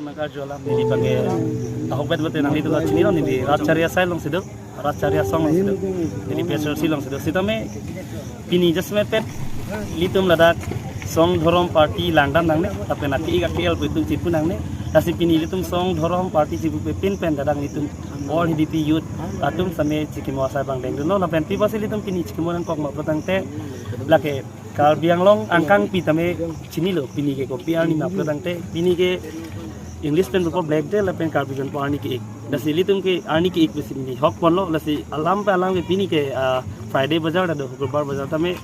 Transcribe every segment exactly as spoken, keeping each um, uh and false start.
Nangkarju alam neli bangke ahokpet bete nanglitum ta chinilo, neli Ratchari asai alongsi do, Ratchari asong alongsi do, neli P S R C alongsi do. Sitame pini jasemet pet ilitum ladak song dhorom party langdam nangne, lapen aki ik aki el pu itum chipu nangne. Lasi pini ilitum song dhorom party chipupe pin pen ladak ilitum All Hidipi Youth atum sitame chikimo asai abang dengdunlo, lapen pi apotsi ilitum pini chikimo nangkok ma pulotangte, lake Karbi Anglong angkangpi tame chinilo, pini ke kopi arni ma pulotangte, pini ke English pen pupo Black Day, lapen Karbi pen pu arni ke-ik. Lasi ilitum ke arni ke-ik pusi pini hok ponlo, lasi alam pe alam ke pini ke, ah, Friday bazar ta do, Hukurbar bazar tame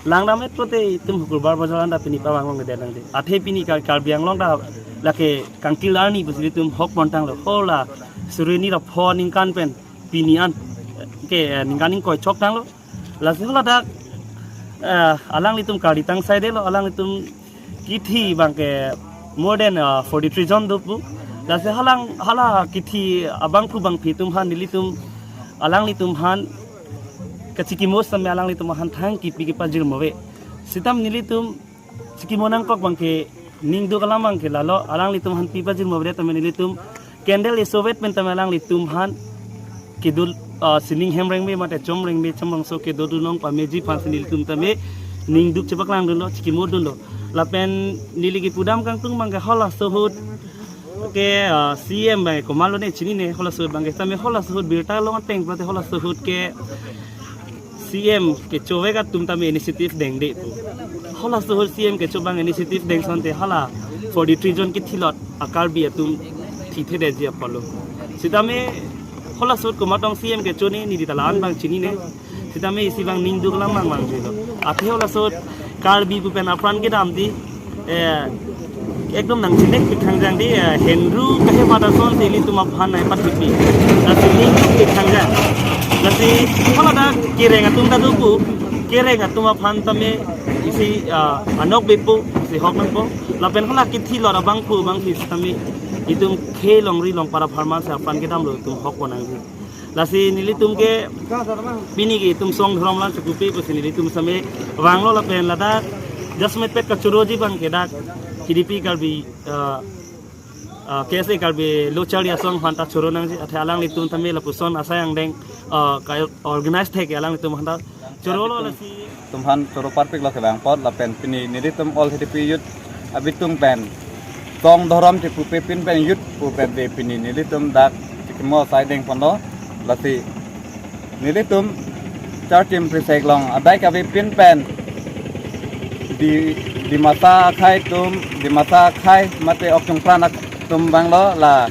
langdam-et pulote itum Hukurbar bazar anta pini pavang longledet nangji. Athe pini Kar-, Karbi Anglong ta lake kangtil arni pusi ilitum hok pontanglo. Hala surini ra pho ningkan pen pini an ke, eh, ningkan ingkoi choktanglo. Lasi hala dak, eh, alanglitum kali tang saidelo, alanglitum kithi bangke more than, eh, forty-three jon dopo. Lasi halang, hala kithi abangphu bangphi atum aphan nelitum, alanglitum aphan kachikimo sitame alanglitum aphan thang kipi kepajirmo ave. Sitame nelitum chikimo nangkok bangke, ningduk alam bangke lalo, alanglitum aphan pi pajirmo ave tame nelitum candle isovet pen tame alanglitum aphan kedo, ah, sining hem rengme mate chom rengme chom rongso kedodun long pameji aphansi nelitum tame ningduk chepaklangdunlo, chikimodunlo. Lapen neli kepudam kangtung bangke halaso ahut ke, ah, C M bangke komatlo ne chinine, halaso ahut bangke tame halaso ahut birta long ateng pulote halaso ahut ke C M kechovek atum tame initiative dengde pu. Halaso ahut C M kecho bang initiative deng asonte hala forty-three jon kithilot a-Karbi atum thithedetji apotlo. Sitame halaso ahut komat tong C M kecho ne, neli ta la-an abang chinine. Sitame isi abang ningduk alam abang abang jilo. Athe halaso ahut Karbi pu pen apran kedam di, eh, ekdom nangchinek pik thangjang di, eh, henru kahe pada asonsi ilitum aphan nai pathipi. Lasi ningduk pik thangjang. Lasi hala dak kereng atum ta dopo, kereng atum aphan tame isi, ah, anok bepo, si hok nangpo. Lapen hala kithilot abangphu bangphi sitame itum khei longri longpat apharman si apran kedamlo, itum hok pon nangji. Lasi nelitum ke pini ke itum song dhorom alam chipupe pusi nelitum sitame vanglo lapen ladak jasemet pet kachoroji bangke dak Hidipi Karbi, ah, ah, K S A Karbi Lo Charli Asong aphan ta choro nangji, athe alanglitum tame lapuson asai angdeng, ah, ka-organize thek alanglitum aphan ta chorolo lasi. Itum aphan choro parpiklo kevang apot lapen pini nelitum All Hidipi Youth abitung pen song dhorom chipupe pin pen youth pu pen de pini nelitum dak chikimo asai deng ponlo. Lasi nelitum Charchim Phrisek along adai kave pin pen di, Dimasa akhei atum, Dimasa akhei mate Okchungpran atum abanglo, la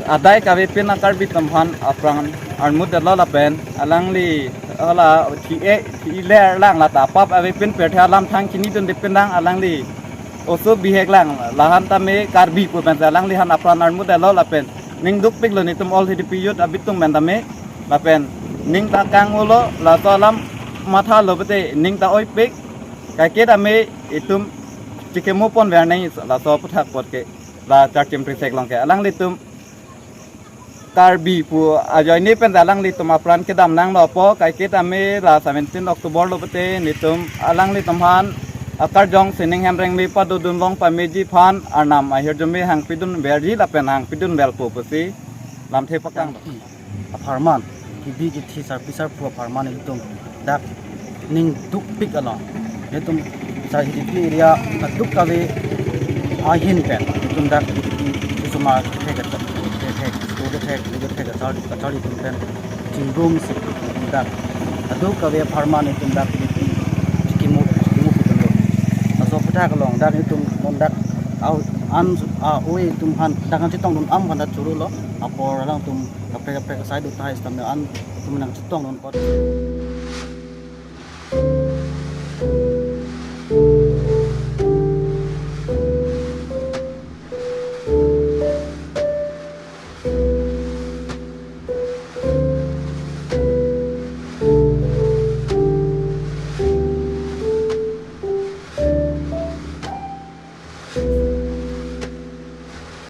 adai kave pin a-Karbi atum aphan apran armut detlo lapen alangli hala thi-e thi-e ler lang la ta pap ave pin pirthe alam thang chinidunde pin lang alangli oso bihek lang, lahan tame Karbi pu pen alangliphan apran armut detlo lapen ningduk piklo nelitum All Hidipi Youth abitung pen tame lapen ning ta kangolo, laso alam mathalo bete ning ta oipik, kaike tame itum chikimo ponver nang laso aputhak apot ke la Charchim Phrisek along ke alanglitum Karbi pu ajoine pen alanglitum apran kedam nanglo apo, kaike tame la seventeen October lo bete nelitum alanglitum aphan akarjong sining hem rengme padodun long pameji aphan arnam ahirjume hangpidunverji lapen hangpidunverpo pusi lamthe pakanglo. Apharman, kebi kethe sarpi sarpo apharman itum dak ningduk pik along, itum sar Hidipi area aduk kave ahin pen itum dak Hidipi kisuma kethek kethek, kethek, kethek, kethek, kethek, kachar, kachar itum pen chingrumsi itum dak aduk kave apharman itum dak Hidipi chikimo, chikimo itum lo. Laso aputhak along dak itum non dak au an a-oi itum aphan dak an chetongdun am aphan dak chorolo, apor alangtum kaprek kaprek asai do tahai sitame an itum nangchetongdun apot.